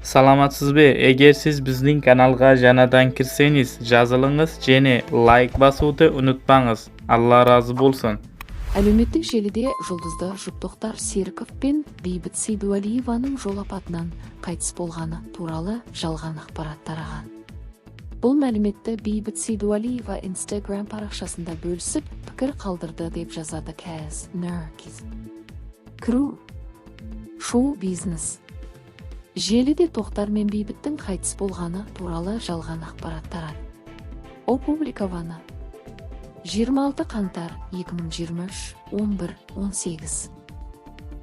Саламатсызбы? Эгер сиз биздин каналга жаңадан кирсеңиз, жазылыңыз және лайк басууду унутпаңыз. Алла ыраазы болсун. Әлеуметтік желіде жұлдызды жұп Тоқтар Серіков пен Бейбіт Сейдуалиеваның жол апатынан қайтыс болғаны туралы жалған ақпарат тараған. Бұл мәліметті Бейбіт Сейдуалиева Instagram парақшасында бөлісіп, пікір қалдырды деп жазады Каз Неркиз. Кіру. Шоу бизнес. Желіде Тоқтар мен Бейбіттің қайтыс болғаны туралы жалған ақпарат тарады. Опубликовано. 26 қаңтар 2023, 11:18.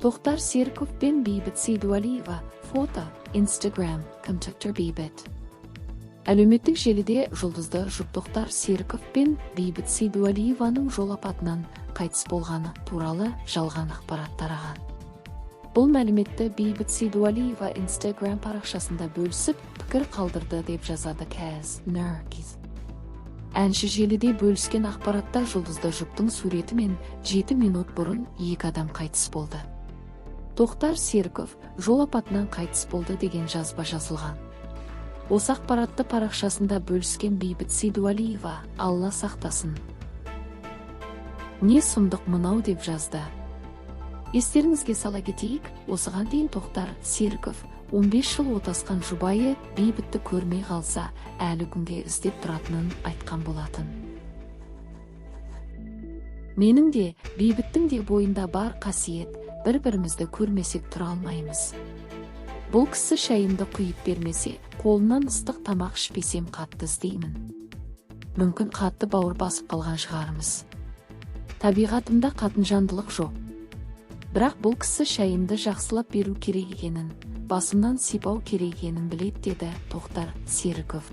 Тоқтар Серіков пен Бейбіт Сейдуалиева, фото, Instagram, контактор Бейбіт. Әлеуметтік желіде жұлдызды жұп Тоқтар Серіков пен Бейбіт Сейдуалиеваның жол апатынан қайтыс болғаны туралы жалған ақпарат тараған. Бұл мәліметті Бейбіт Сейдуалиева Instagram парақшасында бөлісіп, пікір қалдырды деп жазады Каз Неркиз. Әнші желіде бөліскен ақпаратта жұлдызды жұптың суретімен 7 минут бұрын екі адам қайтыс болды. Тоқтар Серіков жол апатынан қайтыс болды деген жазба жазылған. Осы ақпаратты парақшасында бөліскен Бейбіт Сейдуалиева «Алла сақтасын. Не сұмдық мынау» деп жазды. Естеріңізге сала кетейік, осыған дейін Тоқтар Серіков 15 жыл отасқан жұбайы Бейбітті көрмей қалса, әлі күнге іздеп тұратынын айтқан болатын. Менің де, Бейбіттің де бойында бар қасиет, бір-бірімізді көрмесек тұра алмаймыз. Бұл кісі шайымды құйып бермесе, қолынан ыстық тамақ ішпесем қатты іздеймін. Мүмкін қатты бауыр басып қалған шығармыз. Табиғатымда қатынжандылық жоқ. Бірақ бұл кісі шайымды жақсылап беру керек екенін, басымнан сипау керек екенін біледі, деді Тоқтар Серіков.